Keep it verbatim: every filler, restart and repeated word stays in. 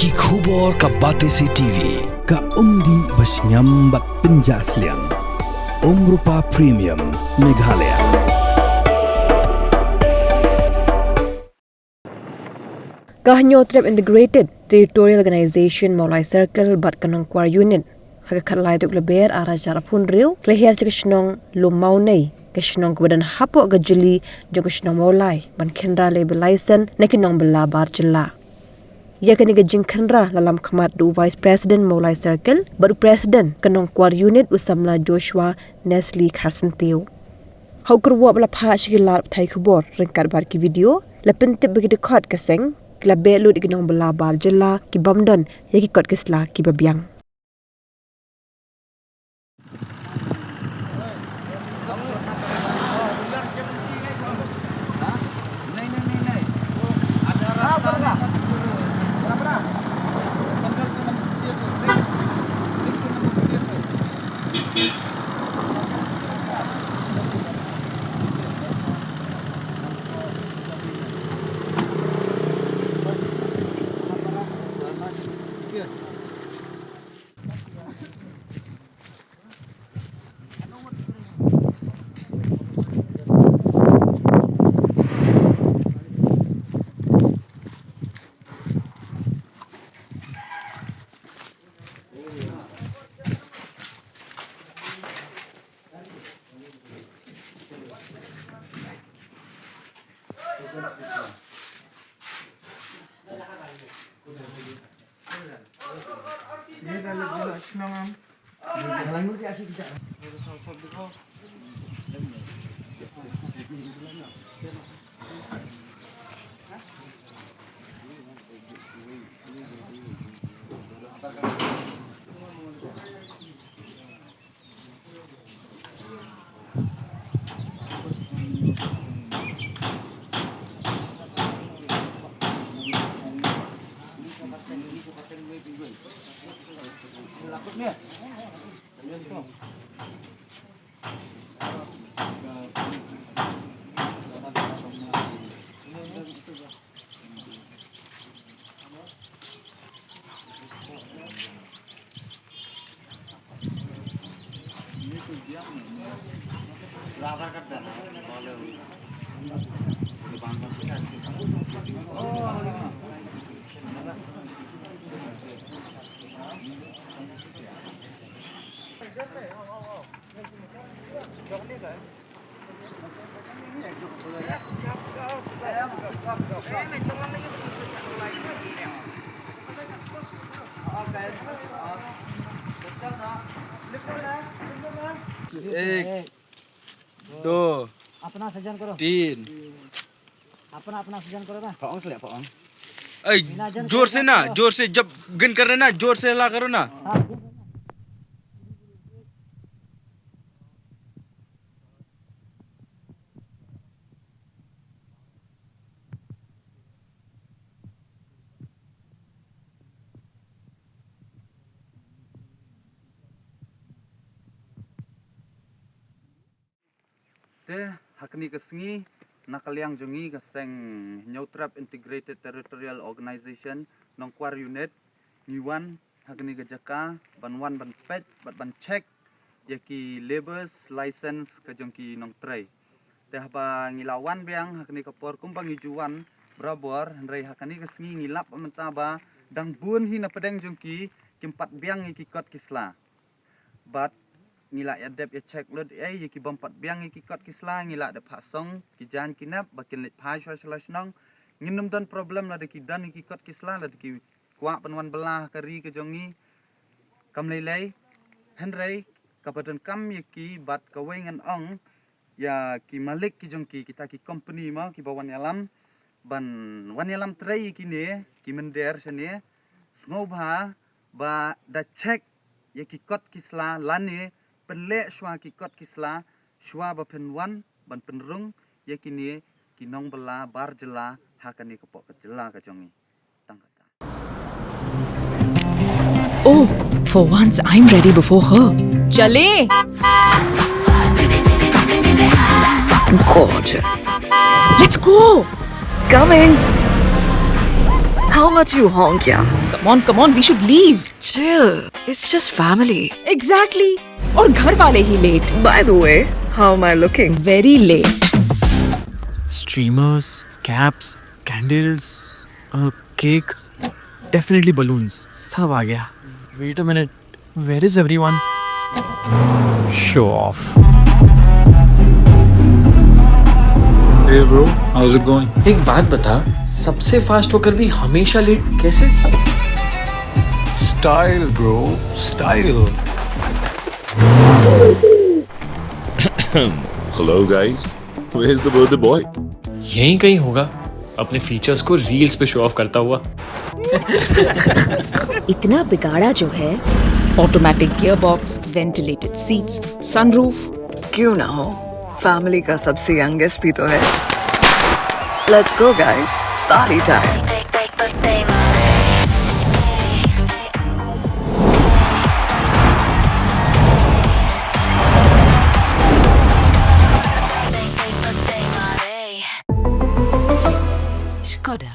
Ki khubor ka Batesi T V, ka umdih ba shngiam bad pynjah sliang. Umrupa Premium, Meghalaya. Ka Hynñiewtrep Integrated Territorial Organization Mawlai Circle bad ka Nongkwar Unit, ha ka khatlai tarik Lber arhajar arphew hynriew, ki la hiar sha ka shnong Lummawnei, ka shnong kaba don hapoh ka jylliew jong ka shnong Mawlai, ban khynra labour license na ki nongbylla bar jylla. Ïa kane ka jingkhynra la lam khmat da u Vice President Mawlai Circle bad u President ka Nongkwar Unit, u samla Joshua Nestle Kharsyntiew. Ha u kyrwoh ba la phah sha ki lad pathai khubor ryngkat bad ki video, la pyntip ba ki dkhot ka seng ki la beh lut ïa ki nongbylla bar jylla ki bym don ïa ki kot ki sla kiba biang. एक, दो, अपना सज्जन करो। तीन। अपना, अपना सज्जन करो ना। पाओ से, पाओ। ए, जोर से ना, जोर से, जब गिन कर रहे ना, जोर से हल्ला करो ना। हाँ। Te, ha kane ka sngi, na ka liang jong ngi ka seng Hynñiewtrep Integrated Territorial Organization, Nongkwar Unit, ngi wan ha kane ka jaka, ban wan ban peit, bad ban check ïa ki labour's license ka jong ki nongtrei. Te haba ngi la wan biang ha kane ka por kumba ngi ju wan barabor, hynrei ha kane ka sngi ngi lap mynta ba dang bun hi na pdeng jong ki kim pat biang ïa ki kot ki sla. Bad ngi la ïa dep ïa check lut ei ïa ki bym pat biang ïa ki kot ki sla, ngi la dep phah song ki jaiñ ki nep ba kin leit phai shuwa sha la shnong. Ngin ym don problem lada ki don ïa ki kot ki sla, lada ki kwah pynwan bylla ha ka ri ka jong ngi. Kam lei lei, hynrei kaba donkam ïa ki bad kawei ngan ong ïa ki malik ki jong ki, kita ki company mo kiba wan ïalam, ban wan ïalam trei ïa kine ki mynder shane, sngewbha ba da check ïa ki kot ki sla lane pynleh shuwa ki kot ki sla shuwa ba phin wan ban pynrung ïa kine ki nongbylla bar jylla ha kane ka pok ka jylla ka jong ngi. Tang kata. Oh, for once I'm ready before her. Chale! Gorgeous. Let's go! Coming! How much you honk, yeah? Come on, come on, we should leave. Chill. It's just family. Exactly. और घर वाले ही late. By the way, how am I looking? Very late. Streamers, caps, candles, a cake, definitely balloons. सब आ गया. Wait a minute, where is everyone? Show off. Hey bro, how's it going? एक बात बता, सबसे फास्ट होकर भी हमेशा लेट कैसे? Style, bro, style. Hello, guys. Where's the birthday boy? यहीं कहीं होगा, अपने फीचर्स को रील्स पे शो ऑफ करता हुआ. इतना बिगाड़ा जो है. Automatic gearbox, ventilated seats, sunroof. क्यों ना हो, फैमिली का सबसे यंगेस्ट भी तो है. Let's go, guys. Party time. Skoda.